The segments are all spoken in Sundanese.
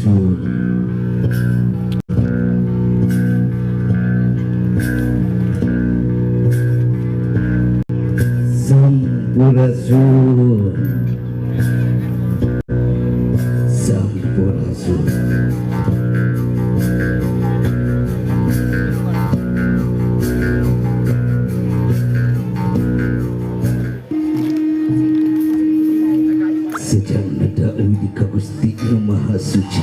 Sampurasun. Sampurasun. Sampurasun. Sejak neda di ka Gusti Nu Maha Suci,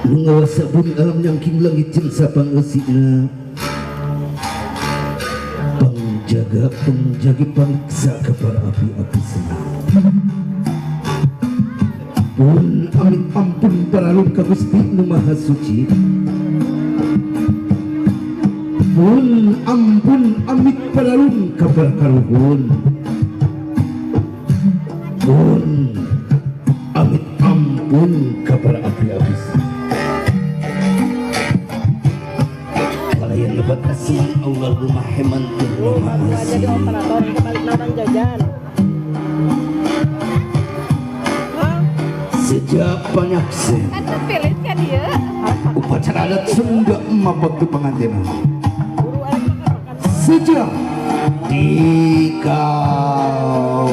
nu ngawasa bumi alam nyangking langit jeung sapangeusina, pangjaga pengjagi pangiksa ka para api-api senang. Pun amit ampun paralun ka Gusti Nu Maha Suci, pun ampun amit paralun ka para karuhun, pun amit ampun ka para api-api. Kalayan lebat asman Allahumma heman Baru aja di operator kebalik orang jajan. Sejak panyaksen kan dia upacara adat Sunda mabak di pengantinan sejak di Kawita.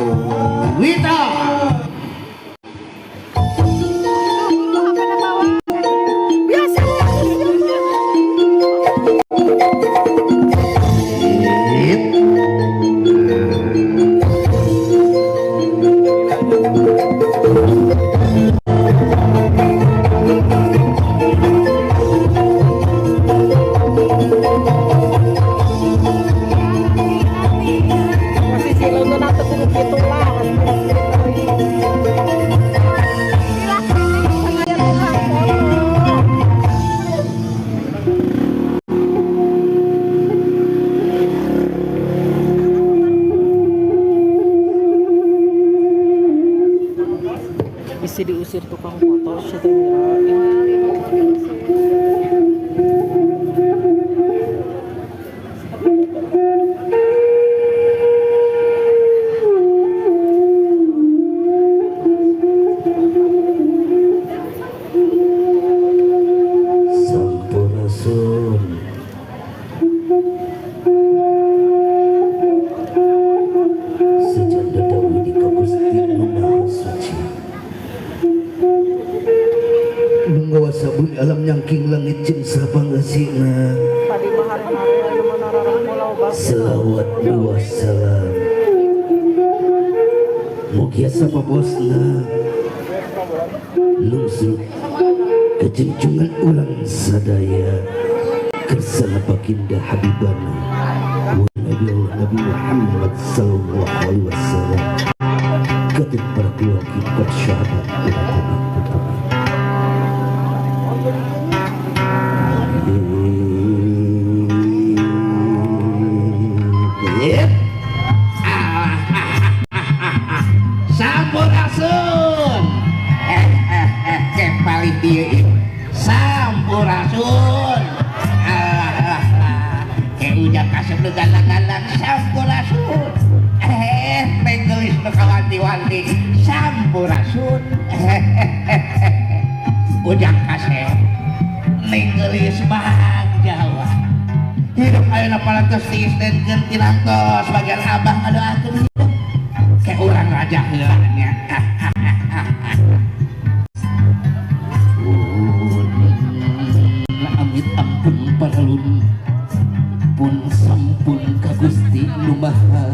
Bisa diusir tukang foto Sampurasun. Sejak dahulu di Gusti Nu Maha Suci, ngawasa bumi alam nyangking langit jeung sapangeusina, selawat wassalam mugia sapabosna lungsur kejunjungan urang sadaya kersana baginda habibana wa nabi Allah Nabi Muhammad sallallahu alaihi wasallam katut para keluarga para sahabat para Sampurasun. Kepali dieu Sampurasun. Ke ujang kasep nu gandang-gandang Sampurasun. Neng geulis nu kawanti-wanti Sampurasun. Ujang kasep neng geulis bang Jawa. Hidup ayeuna parantos diistenkeun tinantos bagian abah ngadoakeun hidup. Ke urang raja heula nya. Amit ampun paralun pun sampun ka Gusti Nu Maha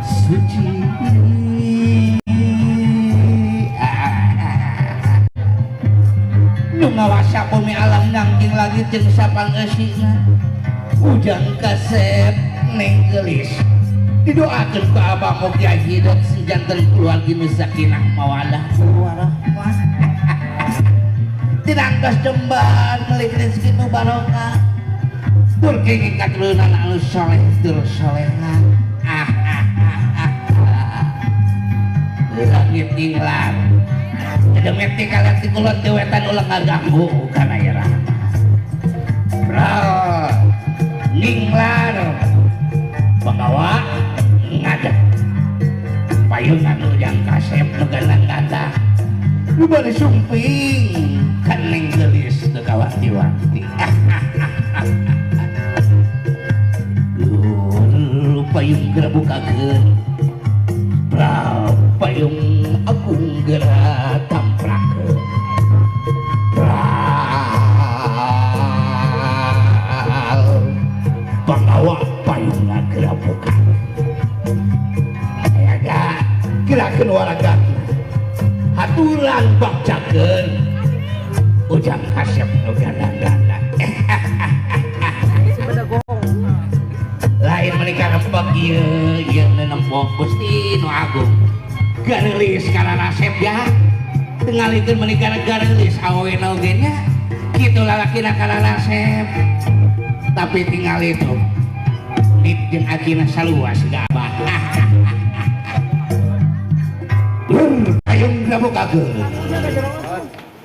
Suci. Nu ngawasa bumi alam nangking langit jeung sapangeusina, ujang kasep neng geulis didoakeun ku abah mugia hidup sejanten keluarga nu sakinah mawadah warahmah. Tinangtos jembar milik rezeki nu barokah tur kenging katurunan anu soleh tur soleha. Langit inglar demet kalian ti kulon ti wetan ulah ngaganggu kana irah. Bro ninglar panggawa ngadeg payungan ujang kasep. Dibari sumping kan Neng Geulis teu kawanti-wanti. Lur payung geura bukakeun. Pra payung agung geura tamprakeun. Pral pangawa payungna geura buka. Aya ga gerakeun waragatna. Haturan bakcakeun Ujang Kasep nu ganda-ganda. Lain menikah rempok ieu ieu nempok Gusti nu Agung. Gareulis kana naseb ya. Tingalikeun menikah gareulis awena oge nya. Kitu lalakina kana naseb. Tapi tingal itu nit jeung akina saluas gabah. Lur payung gabukakeun.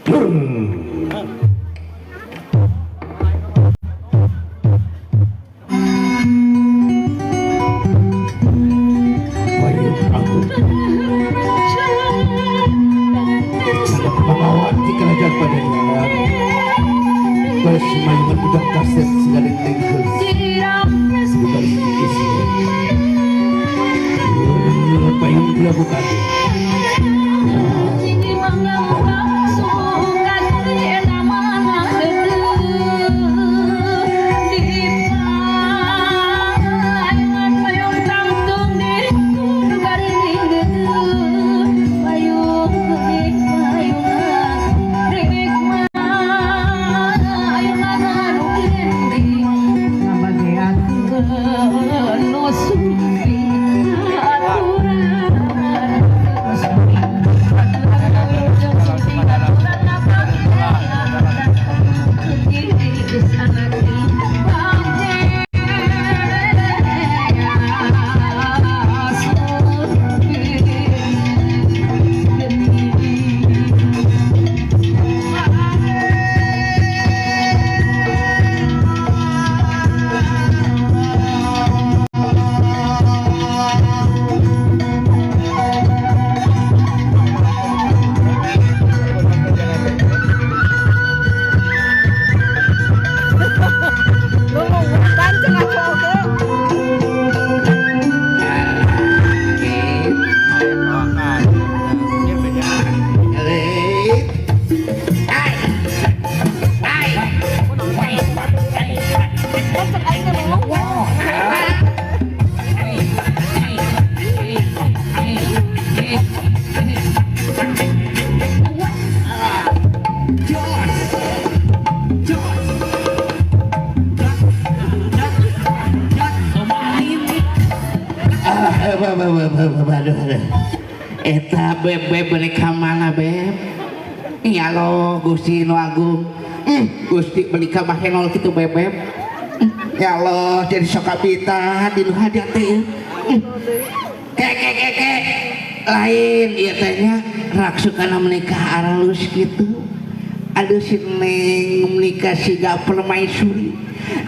Lur. Payung agung. Pangawan di kerajaan Pajajaran. Baris mayungan Ujang Kasep sigaling Neng Geulis. Dibari istri. Lur payung gabukakeun. Eta beb beb beli ka mana beb? Ya Allah Gusti Nu Agung. Gusti beli ka mahenol kitu beb beb. Ya Allah jadi sokabita di nu hadiah teh. Ke ke ke ke lain ieu teh nya raksukana menikah aralus kitu. Aduh si Neng menikah siga permaisuri.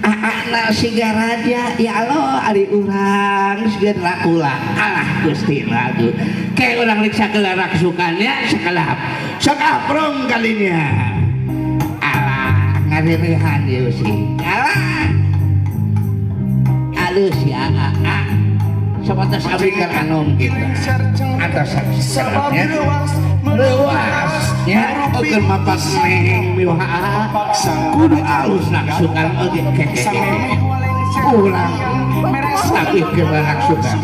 Aakna siga raja. Ya Allah ari urang siga Dracula. Alah Gusti Nu Agung. Kayak orang rek sagala raksukannya sakalap. Sok aprong kalinya. Alah ngarerehan ieu sih. Alah. Alus ya aa. Sabatas abdi keur anom kitu. Atas saksana leuwas nya oge mapak neng miwah aa. Kudu alus raksukan oge keke. Urang tapi keur raksukan.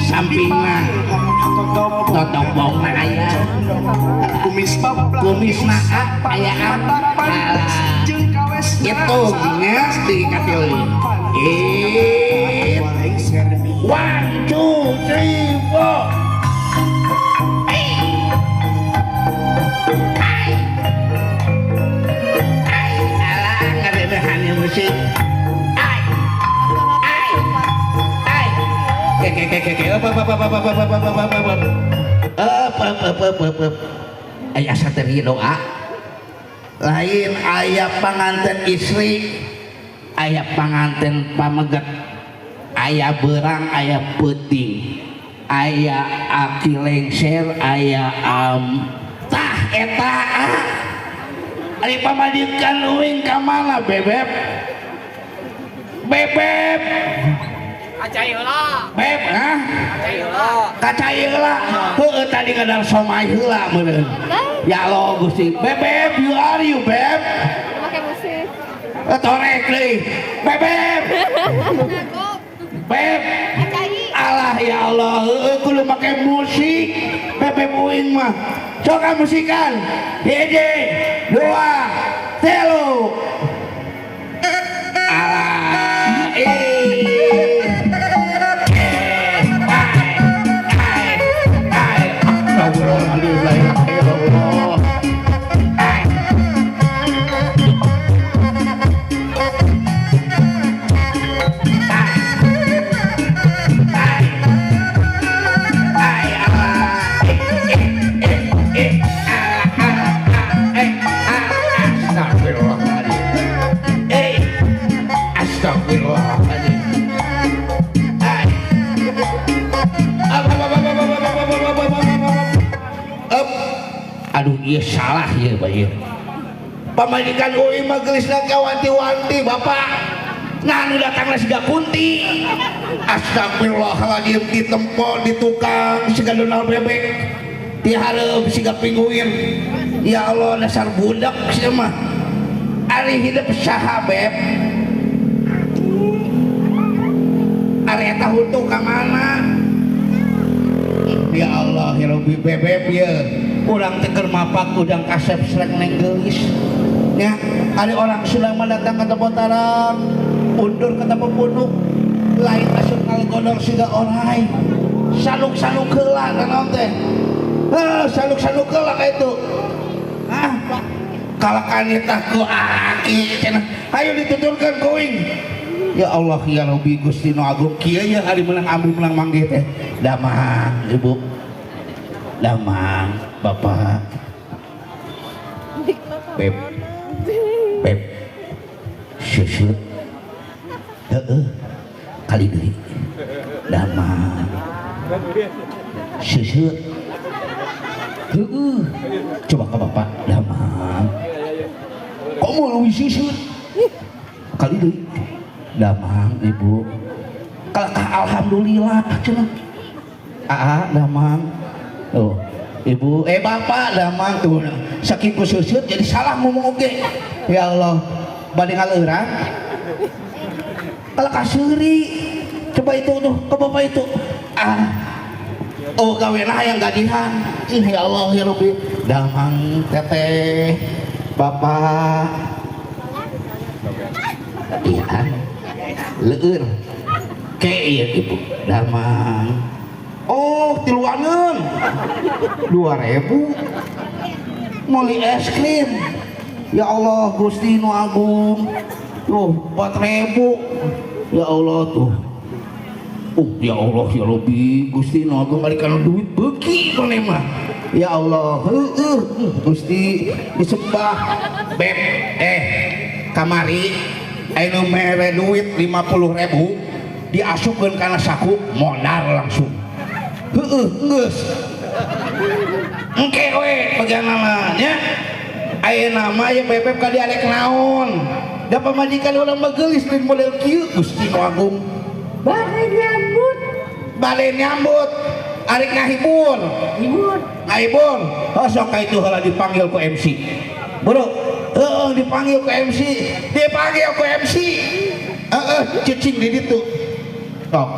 Sampingna totobong aya kumisna aya hitungnya di katilu 1 2 3 4. Alah ngarerehan musik. Aya sateri doa lain aya panganten istri, aya panganten pameget, aya berang, aya peuting, Aya aki lengser aya am tah eta ari pamajikan uing ka mana bebeb bebeb kacai heula beb hah kacai heula kacai heula heueuh tadi ngadar somai heula meureun ya Allah Gusti bebeb you are you beb make musik torek deui bebeb beb alah ya Allah heueuh kudu make musik bebeb uing mah coba musikan hiji dua telu alah aduh iya salah ya Pak ya. Pamajikan uing mah geulisna ka wanti-wanti bapak. Nah nu datangna siga kunti. Astagfirullahaladzim ditempo di tukang siga Donald bebek. Di hareup siga pinguin. Ya Allah dasar budak sia mah. Ari hidup saha beb? Ari eta huntu ka mana? Ya Allah ya Rabbi bebeb ya. Urang teh keur mapak udang kasep srek neng geulis nya ari orang Sunda mah datang ka Tepotarang undur ka Tepopunuk lain asup ngalegodor siga orai saluk-saluk heula naon teh heuh saluk-saluk heula ka itu ah kalakan tah ku aki cenah hayu dituturkeun ku uing ya Allah ya Rabbi Gusti nu agung kieu ya ari meunang ambil meunang manggih teh damang ibu damang bapak beb beb susu heeh kali deui damang susu heeh coba ke bapak damang kok mau leuwih susu kali deui damang ibu kalakah alhamdulillah cenah aa damang oh ibu bapak damang tuh saking kususut jadi salah ngomong oge ya Allah bade ngaleurang kalau kaseuri coba itu tuh ke bapak itu ah oh gawena hayang gajihan ya Allah ya Rabbi damang teteh bapak iya leueur ke ieu ibu damang oh tiluaneun 2000 meuli es krim ya Allah Gusti nu agung tuh 4000 ya Allah tuh ya Allah ya Rabbi Gusti nu agung balik kana duit beuki maneh mah ya Allah heueuh Gusti disembah beb kamari anu mere duit 50.000 diasupkeun kana saku modal langsung heueuh geus engke we bagianana nya ayeuna mah ye bebeb ka diarek naon da pamajikan urang mah geulis lain model kieu Gusti nu agung bade nyambut arek ngahibur hibur ngahibur sok ka itu heula dipanggil ku MC bro heueuh dipanggil ku MC dipanggil ku MC heeh cicing di ditu sok.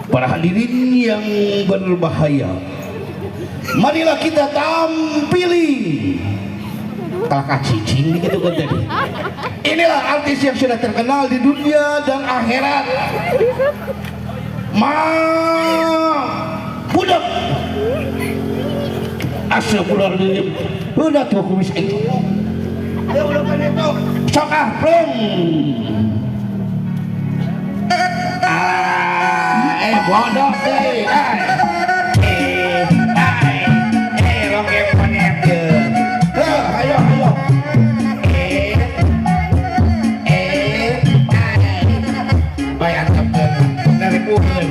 Para hadirin yang berbahaya, marilah kita tampili kakak cicing gitu kan tadi. Inilah artis yang sudah terkenal di dunia dan akhirat. Ma budak astagfirullahaladzim udah tuh kumis itu. Ayo udah kan itu sok ah plung. Bodoh deh. Ayo ayo. Bayar dari puhun.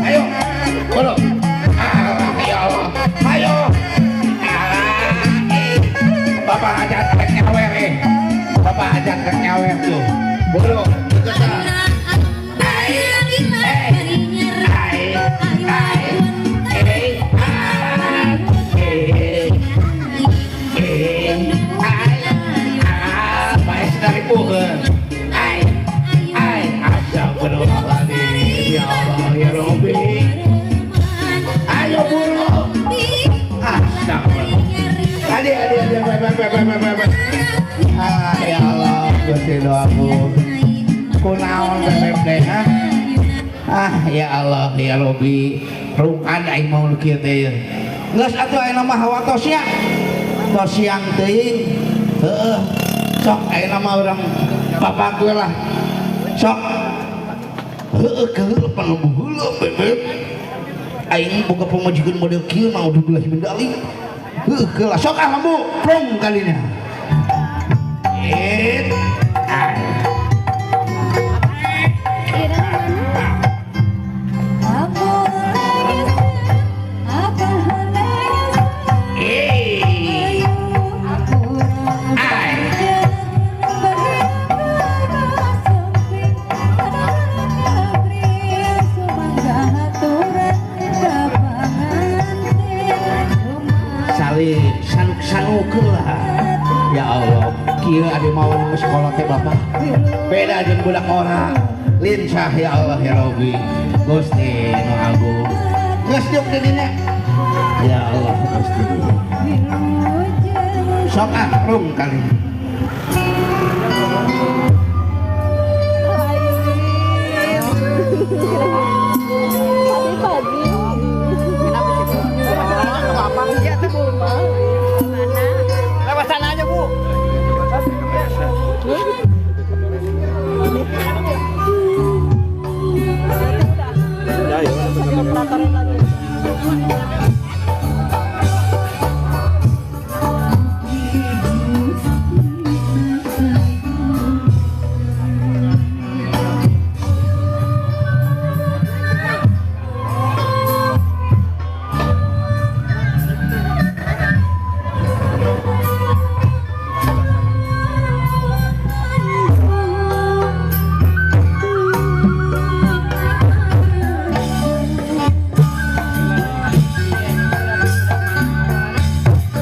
Ayo, buru. Ah, ya Allah. Ayo. Ah, eh. Bapak ajak rek nyawer eh. Bapak ajak rek nyawer tuh. Buru. Ai, ai, ai, eh, ah, eh, eh, ai, ah, bae dari puheun. Ai, ai, astagfirullahaladzim, ya Allah, ya Rabbi. Ayo buru. Astagfirullah. Adi, adi, adi, bai, bai, bai, bai, bai, bai. Ah, ya Allah, Gusti doaku. Kunaon bebek teh, ha? Ah, ya Allah, ya Rabbi. Rungkad aing mau nu kieu teh. Geus atuh ayeuna mah hawa tos nya. Tos siang teuing. Heeh. Sok ayeuna mah urang bapak gue lah. Sok. Heeh, keheul pangebuheula bebek. Aing boga pamajikan model kieu naudzubillah min dzalik. Heuh, keula sok ah lembu, plong kalinya. Eh. Ah. Eh. Ai. Salih sanuk-sanuk lah. Ya Allah, kieu ade mawan geus sekolah teh bapak. Beda jeung budak ora. Lincah ya Allah ya Rabbi. Gusti nu agung. Geus diuk di dinya. Ya Allah Gusti. Sok ah rung kali.